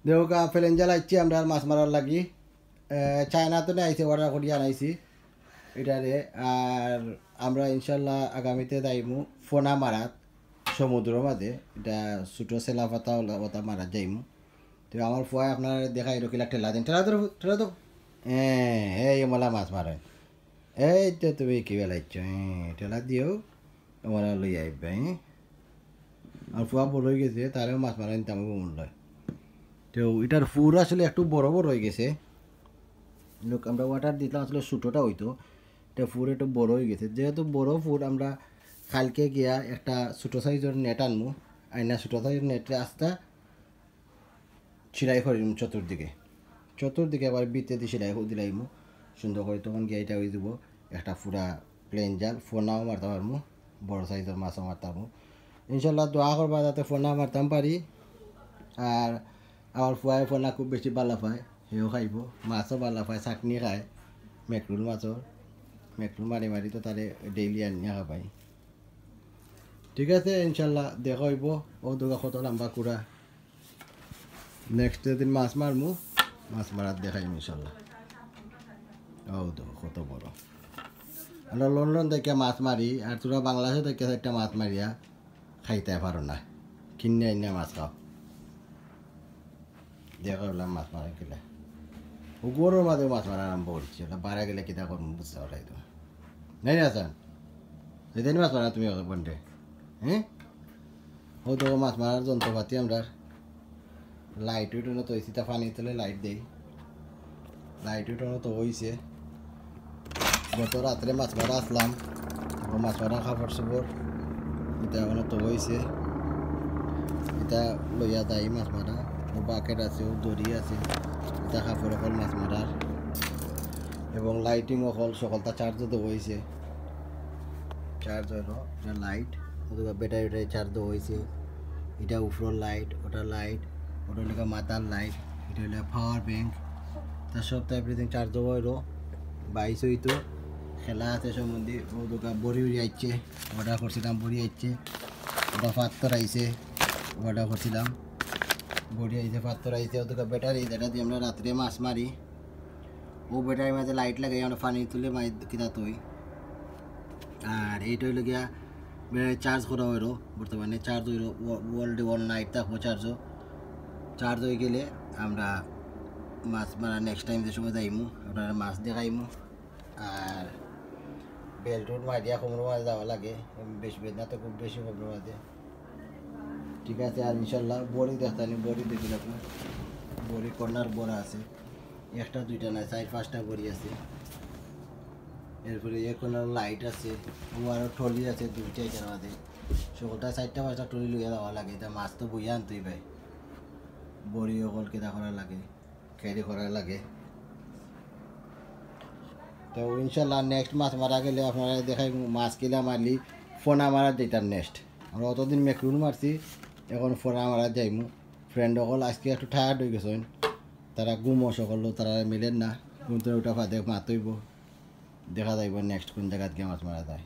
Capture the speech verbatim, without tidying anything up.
দেউকা ফেলেঞ্জাল আইছি আমরা আর মাছ মারার লাগি। এ, চায়না তো নিয়ে আইছে, অর্ডার করিয়া আনাইছি এটারে। আর আমরা ইনশাল্লাহ আগামীতে যাইমু ফোনা মারাত সমুদ্র মাঝে, এটা ছোটো সেলা পাতা ওলা ওটা মারাত যাইমু। তো আমার ফুয়ায় আপনার দেখাই রকিলা ঠেলা দিন, ঠেলা ধরো, ঠেলা দাও। হ্যাঁ, এই মলা মাছ মারে। এই তো তুমি কি বেলাইছ, হ্যাঁ, ঠেলা দিও, ওরা লই আইবে, হ্যাঁ। আর ফুয়া বড় হয়ে গেছে, তারেও মাছ মারা নিতাম মনে হয়। তো এটার ফুর আসলে একটু বড় বড় হয়ে গেছে। লোক আমরা অর্ডার দিতাম আসলে ছোটোটা হইতো, এটা ফুর একটু বড় হয়ে গেছে। যেহেতু বড় ফুর, আমরা কালকে গিয়া একটা ছোটো সাইজের নেট আনমু, আইনা ছোটো সাইজের নেটে আস্তা সেলাই করিমু চতুর্দিকে, চতুর্দিকে আবার বিতে দিয়ে সেলাই করে দিলাইমু সুন্দর করে। তখন গিয়া এটা হয়ে দিব একটা পুরা প্লেন জাল, ফোনাও মারতে পারমু, বড় সাইজের মাছও মারতে পারমু। ইনশাল্লাহ দোয়া করবা যাতে ফোনা মারতাম পারি। আর আমার ফুয়ায় ফোনা খুব বেশি ভালা পায়, হেও খাইব, মাছও ভালা পায়, চাটনি খায় মেকরুল মাছর। মেকরুল মারি মারি তো তারে ডেইলি আনিয়া খাবাই। ঠিক আছে, ইনশাল্লাহ দেখা হইব। ও দুগা কত লম্বা কুড়া। নেক্সট দিন মাছ মারমু, মাছ মারার দেখাইমু ইনশাল্লাহ। ও তো কত বড়। আমরা লন্ডন থেকে মাছ মারি, আর তোরা বাংলাদেশ থেকে একটা মাছ মারিয়া খাইতে পারো না, কিনে আইনে মাছ খাও। দেখা হইলাম মাছ মারা গেলে, ও গরুর মাঝে মাছ মারা আরম্ভ করছি, ওটা বাড়া গেলে কিতা করবো বুঝতে পারাই তো। নাই না স্যার, যেদিন মাছ মারা তুমি বন্ধে, হ্যাঁ? ও তো মাছ মারার যন্ত্রপাতি আমরা, লাইট উইট তো সিটা পানি তুলে লাইট দেই। লাইট উইট তো হইছে। গত রাত্রে মাছ মারা আসলাম, ও মাছ মারা কাপড় চোপড় এটা এখন তো হইছে। এটা লইয়া যাই মাছ মারা। ও বাকেট আছে, ও দড়ি আছে, এটা কাপড় অকল মাছ মারার। এবং লাইটিং অকল সকলটা চার্জ তো হইছে। চার্জ হইল, এটা লাইট, ওদিকে ব্যাটারি ব্যাটারি চার্জ দেওয়া হয়েছে। এটা উপরের লাইট, ওটা লাইট, ওটা হইলো মাথার লাইট, এটা হইলো পাওয়ার ব্যাংক। তা সব তো এভরিথিং চার্জ দেওয়া হইলো। বাইশ হইতো, খেলা আছে সম্বন্ধে। ও দোকান বড়ি উড়ি আইছে, অর্ডার করছিলাম, বড়ি আইছে। ওটা পাত্তর আইছে, অর্ডার করছিলাম, বড়ি আইছে, পাত্তর আইছে। ও দোকান ব্যাটারি, যেটা দিয়ে আমরা রাত্রে মাছ মারি, ও ব্যাটারির মাঝে লাইট লাগাই আমরা পানি তুলে মাই কিতা তুই। আর এইটা হইলো গিয়া ব্যাটারি চার্জ করা হইলো, বর্তমানে চার্জ হইলো, ওয়ার্ল্ডে অল নাইট থাকবো চার্জও। চার্জ হয়ে গেলে আমরা মাছ মারা নেক্সট টাইম যে সময় যাইমু, আপনারা মাছ দেখাইমু। আর বেল্ট উল্ট মারিয়া কোমরের মাঝে যাওয়া লাগে, বেশ বেদনা তো খুব বেশি কোমরের মাঝে। ঠিক আছে, আর ইনশাল্লাহ বড়ি দেখতানি, বড়ি দেখি না, বড়ি কর্নার বড় আছে, একটা দুইটা না, চার পাঁচটা বড়ি আছে। এরপরে এ কর্নার লাইট আছে, ও আরও টলি আছে দুইটা, এটার মাঝে সকলটা চারটা পাঁচটা টলি লইয়া যাওয়া লাগে। এটা মাছ তো বইয়া আনতেই ভাই, বড়ি অকল কিতা করা লাগে, ক্যারি করা লাগে। তো ইনশাল্লাহ নেক্সট মাছ মারা গেলে আপনারা দেখাই মাছ কিলা মারলি, ফোনা মারা যেতাম নেক্সট। আমরা অতদিন মেকরুল মারছি, এখন ফোনা মারা যাইমু। ফ্রেন্ড অকল আজকে একটু টায়ার্ড হয়ে গেছেন, তারা ঘুমো সকল, তারা মিলেন না, ঘুম থেকে উঠা ফাঁদে মাতইব, দেখা যাইব নেক্সট কোন জায়গাত গিয়ে মাছ মারা যায়।